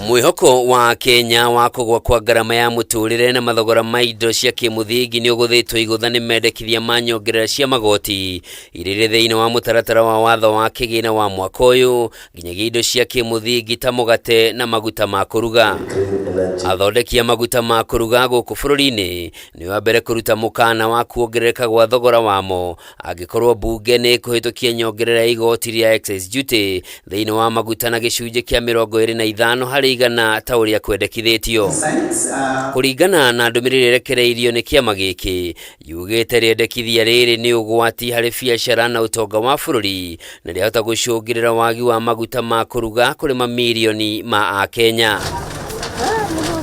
Mwĩhoko wa Kenya wa kũgwa kwa ngarama ya mũtũrĩre na mathogora ma indo cia kĩmũthingi nĩ ũgũthĩtwo igũtha nĩ mendekithia ma nyongerera cia magoti iria irĩ thĩinĩ wa mũtaratara wa watho wa kĩgĩna wa mwaka ũyũ nginyagia indo cia kĩmũthingi ta mũgate na maguta ma kũruga. Athondeki a maguta ma kũruga gũkũ bũrũri-inĩ nĩ wa mbere kũruta mũkana wa kuongerereka gwa thogora wamo angĩkorwo mbunge nĩ ĩkũhĩtũkia nyongerera ya igoti rĩa excise duty thĩinĩ wa maguta na gĩcunjĩ kĩa 25 harĩ igana ta ũrĩa kwendekithĩtio. Kũringana na ndũmĩrĩri ĩrekereirio nĩ kĩama gĩkĩ, yugĩte rĩendekithia rĩrĩ nĩ ũgwati harĩ biacara na ũtonga wa bũrũri na rĩahota gũcũngĩrĩra wagi wa maguta ma kũruga kũrĩ mamirioni ma Akenya.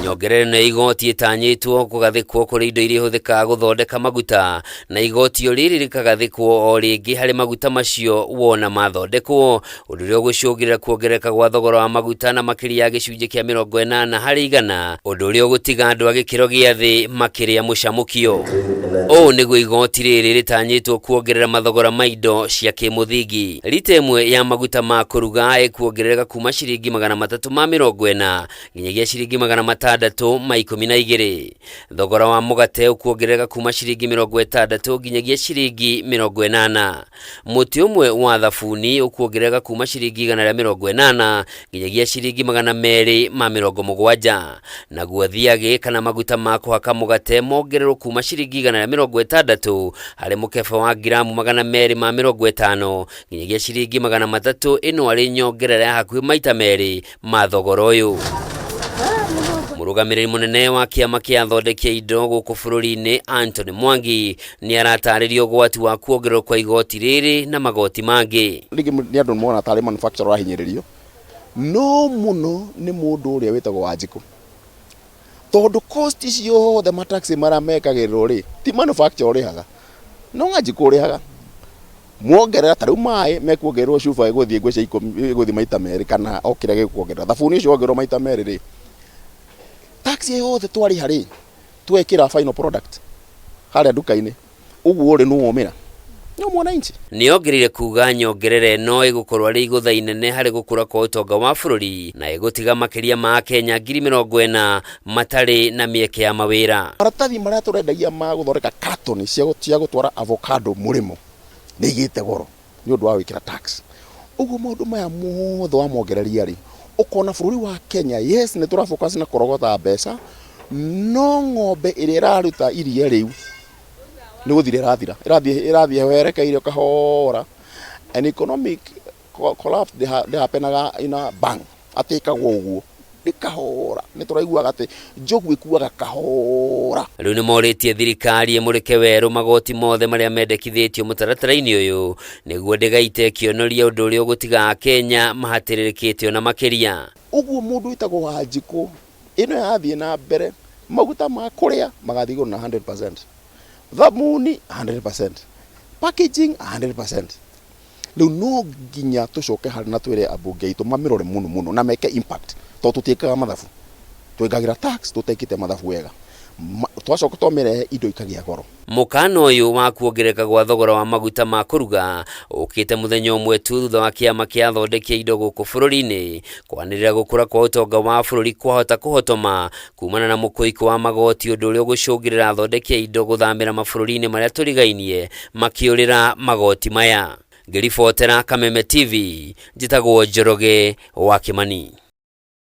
Nyongerera ĩno ya igoti ĩtanyĩtwo kũgathĩkwo kũrĩ indo iria ihũthĩkaga gũthondeka maguta na igoti o rĩrĩ rĩkagathĩkwo o rĩngĩ harĩ maguta macio wona mathondekwo, ũndũ ũrĩa ũgũcũngĩrĩra kuongerereka gwa thogora wa maguta na makĩria ya gĩcunjĩ kĩa 80 harĩ igana, ũndũ ũrĩa ũgũtiga andũ a gĩkĩro gĩa thĩ makĩrĩa mũcamũkio. Ũũ nĩguo igoti rĩrĩ rĩtanyĩtwo kuongerera mathogora ma indo cia kĩmũthingi. Rita ĩmwe ya maguta ma kũruga ĩkuongerereka kuma ciringi 340 nginyagia ciringi 612. Thogora wa mũgate ũkuongerereka kuma ciringi 60 nginyagia ciringi 80. Mũtĩ ũmwe wa thabuni ũkuongerereka kuma ciringi 180 nginyagia ciringi 270. Naguo thiagĩ kana maguta ma kũhaka mũgate mongererwo kuma ciringi 160 harĩ mũkebe wa ngiramu 250 nginyagia ciringi 300, ĩno arĩ nyongerera ya hakuhĩ maita merĩ ma thogora ũyũ. Mũrũgamĩrĩri mũnene wa kĩama kĩa athondeki a indo gũkũ bũrũri-inĩ Anthony Mwangi nĩ aratarĩria ũgwati wa kuongererwo kwa igoti rĩrĩ na magoti mangĩ. Rĩngĩ nĩ andũ mona tarĩ manufacturer ũrahinyĩrĩrio, no mũno nĩ mũndũ ũrĩa wĩtagwo Wanjikũ, tondũ cost ciothe ma tax marĩa mekagĩrĩrwo rĩ, ti manufacturer ũrĩhaga, no Wanjikũ ũrĩhaga. Mwongerera ta rĩu maĩ mekuongererwo cuba ĩgũthiĩ ngwĩciria ikũmi ĩgũthiĩ maita merĩ kana o kĩrĩa gĩkuongerera. Thabuni ũcio wongererwo maita merĩ rĩ, tax ĩyo yothe twarĩha rĩ, twekĩra final product harĩa nduka-inĩ, ũguo rĩ nũ womĩra? No mwananchi. Nĩongereire kuga nyongerera ĩno ĩgũkorwo arĩ igũtha inene harĩ gũkũra kwa ũtonga wa bũrũri na ĩgũtiga makĩria ma Akenya 40,000 matarĩ na mĩeke ya mawĩra. Maratathi marĩa tũrendagia ma gũthondeka carton cia gũtwara avocado mũrĩmo nĩ igĩte goro nĩ ũndũ wa gwĩkĩra tax. Ũguo maũndũ maya mothe wamongereria rĩ, ũkona bũrũri wa Kenya, yes nĩ tũra focus na kũrogota mbeca, no ng'ombe ĩrĩa ĩraruta iria rĩu nĩ gũthira ĩrathira, ĩrathiĩ ĩhwerekeire kahora. And economic collapse ndĩhapenaga in a bang, atĩ ĩkagwo ũguo, nĩ kahora. Nĩ tũraiguaga atĩ njogu ĩkuaga kahora. Rĩu nĩ morĩtie thirikari ĩmũrĩke werũ magoti mothe marĩa mendekithĩtio mũtaratara-inĩ ũyũ nĩguo ndĩgaite ĩkĩonoria ũndũ ũrĩa ũgũtiga Akenya mahatĩrĩrĩkĩte ona makĩria. Ũguo mũndũ wĩtagwo Wanjikũ, ĩno yathiĩ na mbere, maguta ma kũrĩa magathiĩ igũrũ na 100%, thamuni 100%, packaging 100%. Rĩu no nginya tũcoke harĩa na twĩre ambunge aitũ mamĩrore mũno mũno na meke impact, tondũ tũtiĩkaga mathabu, twĩkagĩra tax tũtekĩte mathabu wega, twacoka twamĩrehe indo ikagĩa goro. Mũkana ũyũ wa kuongerereka gwa thogora wa maguta ma kũruga ũkĩte mũthenya ũmwe tu thutha wa kĩama kĩa athondeki a indo gũkũ bũrũri-inĩ kwanĩrĩra gũkũra kwa ũtonga wa bũrũri kwahota kũhotoma kumana na mũkũikũ wa magoti, ũndũ ũrĩa ũgũcũngĩrĩra athondeki a indo gũthamĩra mabũrũri-inĩ marĩa tũrigainie makĩũrĩra magoti maya. Ngĩribotera Kameme TV, njĩtagwo Njoroge wa Kĩmani.